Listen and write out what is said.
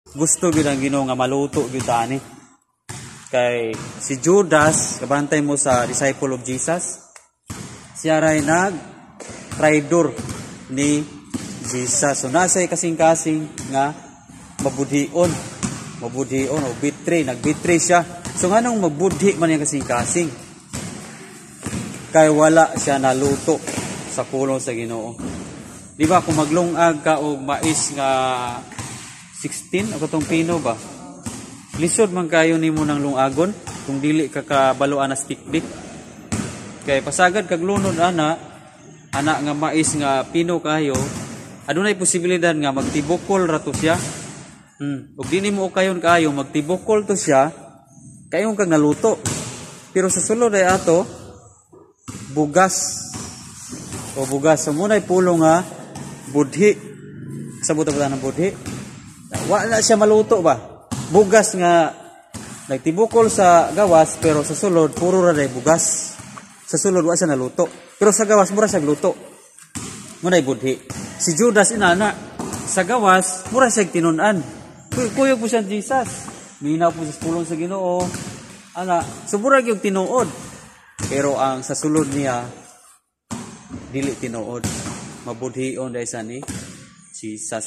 Gusto gyud ang Ginoo nga maluto gyud ta ani. Kay si Judas, kabantay mo sa disciple of Jesus, siya ray nag traidor ni Jesus. So nasay kasing-kasing nga mabudhion. Mabudhion o betray, nagbetray siya. So nganong mabudhi man yung kasing-kasing? Kay wala siya naluto sa pulong sa Ginoo. Di ba kung maglungag ka og mais nga 16 o katong pino ba? Lisod man kayo nimo ng lungagon kung dili ka kabaloan na stick. Kay pasagad kag lunod ana ana nga mais nga pino kayo, adunay posibilidad nga magtibukol ra to siya. Ug di nimo ukayon kaayo, magtibukol to siya, kayon kag naluto. Pero sa sulod ay ato bugas o bugas. So muna'y pulong nga budhi. Sa buta ng budhi. Wala siya maluto ba? Bugas nga nagtibukol sa gawas, pero sa sulod puro ra day bugas. Sa sulod wa siya naluto. Pero sa gawas mura siya luto. Muna'y budhi. Si Judas inana sa gawas mura siya tinun-an. Kuyog po siya Jesus. Minaw po sa pulong sa Ginoo. Ana, so mura gyud tinuod. Pero ang sa sulod niya dili tinuod. Mabudhion dahil sa ni Jesus.